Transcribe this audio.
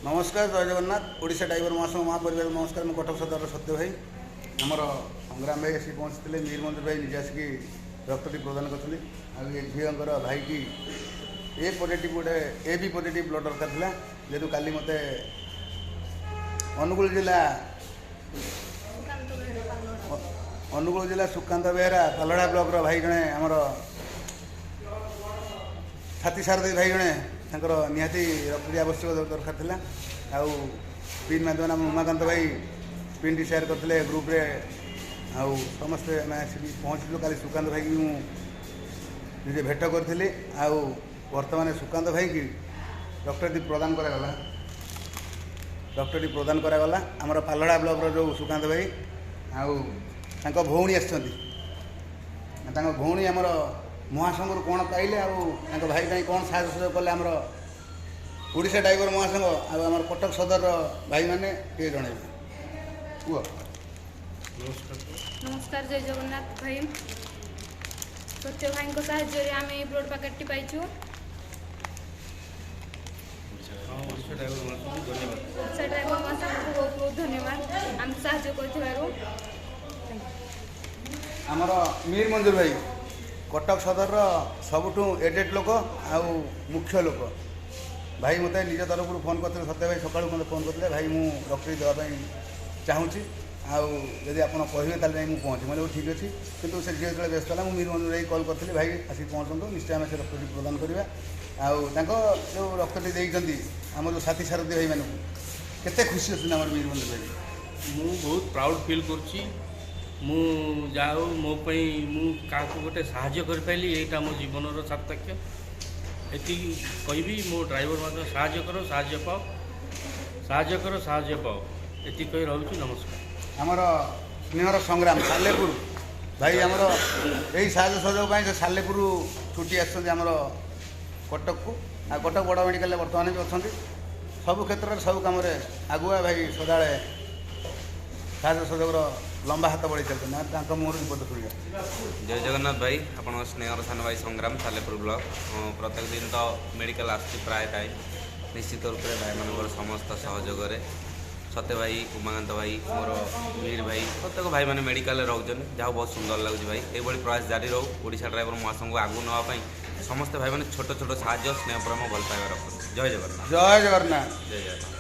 ନମସ୍କାର, ଜୟ ଜଗନ୍ନାଥ। ଓଡ଼ିଶା ଡ୍ରାଇଭର ମହାସଂଘ ମହାପରିବାର ନମସ୍କାର। ମୁଁ କଟକ ସଦରର ସତ୍ୟ ଭାଇ। ଆମର ସଂଗ୍ରାମ ଭାଇ ଆସିକି ପହଞ୍ଚିଥିଲେ। ମୀର ମଞ୍ଜୁର ଭାଇ ନିଜେ ଆସିକି ରକ୍ତଟି ପ୍ରଦାନ କରିଛନ୍ତି। ଆଉ ଏ ଝିଅଙ୍କର ଭାଇକି ଏ ପଜିଟିଭ୍, ଗୋଟେ ଏ ବି ପଜିଟିଭ୍ ବ୍ଲଡ଼ ଦରକାର ଥିଲା। ଯେହେତୁ କାଲି ମୋତେ ଅନୁଗୁଳ ଜିଲ୍ଲା ସୁକାନ୍ତ ବେହେରା, ପାଲଡ଼ା ବ୍ଲକର ଭାଇ ଜଣେ, ଆମର ସାଥୀ ସାରଥୀ ଭାଇ ଜଣେ, ତାଙ୍କର ନିହାତି ରକ୍ତଟି ଆବଶ୍ୟକ ଦରକାର ଥିଲା। ଆଉ ପିନ୍ ମାଧ୍ୟମରେ ଆମ ଉମାକାନ୍ତ ଭାଇ ପିନ୍ଟି ସେୟାର କରିଥିଲେ ଗ୍ରୁପରେ ଆଉ ସମସ୍ତେ ଆମେ ଆସିକି ପହଞ୍ଚିଥିଲୁ। କାଲି ସୁକାନ୍ତ ଭାଇକି ବି ମୁଁ ନିଜେ ଭେଟ କରିଥିଲି। ଆଉ ବର୍ତ୍ତମାନ ସୁକାନ୍ତ ଭାଇକି ରକ୍ତଟି ପ୍ରଦାନ କରାଗଲା। ରକ୍ତଟି ପ୍ରଦାନ କରାଗଲା ଆମର ପାଲଡ଼ା ବ୍ଲକର ଯେଉଁ ସୁକାନ୍ତ ଭାଇ ଆଉ ତାଙ୍କ ଭଉଣୀ ଆସିଛନ୍ତି। ତାଙ୍କ ଭଉଣୀ ଆମର ମହାସଂଘରୁ କ'ଣ ପାଇଲେ ଆଉ ତାଙ୍କ ଭାଇ ପାଇଁ କ'ଣ ସାହାଯ୍ୟ ସୁଯୋଗ କଲେ ଆମର ଓଡ଼ିଶା ଡ୍ରାଇଭର ମହାସଂଘ ଆଉ ଆମର କଟକ ସଦରର ଭାଇମାନେ, ଟିକେ ଜଣେଇବେ, କୁହ। ନମସ୍କାର, ଜୟ ଜଗନ୍ନାଥ ଭାଇ। ସତ୍ୟ ଭାଇଙ୍କ ସାହାଯ୍ୟରେ ଆମେ ଏଇ ବ୍ଲଡ଼ ପ୍ୟାକେଟଟି ପାଇଛୁ। ଓଡ଼ିଶା ଡ୍ରାଇଭର ମହାସଂଘକୁ ଧନ୍ୟବାଦ। ଓଡ଼ିଶା ଡ୍ରାଇଭର ମହାସଂଘକୁ ବହୁତ ବହୁତ ଧନ୍ୟବାଦ ଆମକୁ ସାହାଯ୍ୟ କରିଥିବାରୁ। ଆମର ମୀର ମଞ୍ଜୁର ଭାଇ କଟକ ସଦରର ସବୁଠୁ ଏଜେଡ୍ ଲୋକ ଆଉ ମୁଖ୍ୟ ଲୋକ। ଭାଇ ମୋତେ ନିଜ ତରଫରୁ ଫୋନ୍ କରିଥିଲେ। ସତ୍ୟ ଭାଇ ସକାଳୁ ମୋତେ ଫୋନ୍ କରିଥିଲେ, "ଭାଇ, ମୁଁ ରକ୍ତ ଦେବା ପାଇଁ ଚାହୁଁଛି ଆଉ ଯଦି ଆପଣ କହିବେ, ତାହେଲେ ଯାଇ ମୁଁ ପହଞ୍ଚିବି।" ମୁଁ କହିଲି, "ଠିକ୍ ଅଛି।" କିନ୍ତୁ ସେ ଝିଅ ଯେତେବେଳେ ବ୍ୟସ୍ତ ହେଲା, ମୁଁ ମୀର ମଞ୍ଜୁର ଭାଇ କଲ୍ କରିଥିଲି, "ଭାଇ, ଆସିକି ପହଞ୍ଚନ୍ତୁ, ନିଶ୍ଚୟ ଆମେ ସେ ରକ୍ତଟି ପ୍ରଦାନ କରିବା।" ଆଉ ତାଙ୍କ ଯେଉଁ ରକ୍ତଟି ଦେଇଛନ୍ତି ଆମର ଯେଉଁ ସାଥୀ ସାରଥୀ ଭାଇମାନଙ୍କୁ, କେତେ ଖୁସି ଅଛନ୍ତି ଆମର ମୀର ମଞ୍ଜୁର ଭାଇ? ମୁଁ ବହୁତ ପ୍ରାଉଡ଼ ଫିଲ୍ କରୁଛି। ମୁଁ ଯାହା ହଉ, ମୋ ପାଇଁ ମୁଁ କାହାକୁ ଗୋଟେ ସାହାଯ୍ୟ କରିପାରିଲି, ଏଇଟା ମୋ ଜୀବନର ସାର୍ଥକ୍ୟ। ଏତିକି କହିବି ମୋ ଡ୍ରାଇଭର ମଧ୍ୟ, ସାହାଯ୍ୟ କର, ସାହାଯ୍ୟ ପାଅ, ସାହାଯ୍ୟ କର, ସାହାଯ୍ୟ ପାଅ। ଏତିକି କହି ରହୁଛି। ନମସ୍କାର। ଆମର ସ୍ନେହର ସଂଗ୍ରାମ ସାଲେପୁର ଭାଇ, ଆମର ଏଇ ସାହାଯ୍ୟ ସହଯୋଗ ପାଇଁ ସେ ସାଲେପୁରରୁ ଛୁଟି ଆସିଛନ୍ତି ଆମର କଟକକୁ। ଆଉ କଟକ ବଡ଼ ମେଡ଼ିକାଲରେ ବର୍ତ୍ତମାନ ବି ଅଛନ୍ତି। ସବୁ କ୍ଷେତ୍ରରେ, ସବୁ କାମରେ ଆଗୁଆ ଭାଇ ସଦାବେଳେ ସାହାଯ୍ୟ ସହଯୋଗର ଲମ୍ବା ହାତ ବଢ଼େଇ ଚାଲିଛନ୍ତି। ଆଉ ତାଙ୍କ ମୁହଁରୁ ବିପଦ ଶୁଣିବା। ଜୟ ଜଗନ୍ନାଥ ଭାଇ। ଆପଣଙ୍କ ସ୍ନେହର ସାନ ଭାଇ ସଂଗ୍ରାମ, ସାଲେପୁର ବ୍ଲକ। ମୁଁ ପ୍ରତ୍ୟେକ ଦିନ ତ ମେଡ଼ିକାଲ ଆସୁଛି ପ୍ରାୟ ଟାଇମ୍। ନିଶ୍ଚିତ ରୂପରେ ଭାଇମାନଙ୍କର ସମସ୍ତ ସହଯୋଗରେ, ସତ୍ୟ ଭାଇ, ଉମାକାନ୍ତ ଭାଇ, ମୋର ମୀର ଭାଇ, ପ୍ରତ୍ୟେକ ଭାଇମାନେ ମେଡ଼ିକାଲରେ ରହୁଛନ୍ତି। ଯାହା ବହୁତ ସୁନ୍ଦର ଲାଗୁଛି ଭାଇ। ଏଇଭଳି ପ୍ରୟାସ ଜାରି ରହୁ। ଓଡ଼ିଶା ଡ୍ରାଇଭର ମହାସଂଘକୁ ଆଗକୁ ନେବା ପାଇଁ ସମସ୍ତେ ଭାଇମାନେ ଛୋଟ ଛୋଟ ସାହାଯ୍ୟ, ସ୍ନେହ, ପ୍ରେମ, ଭଲ ପାଇବା ରଖନ୍ତୁ। ଜୟ ଜଗନ୍ନାଥ। ଜୟ ଜଗନ୍ନାଥ। ଜୟ ଜଗନ୍ନାଥ।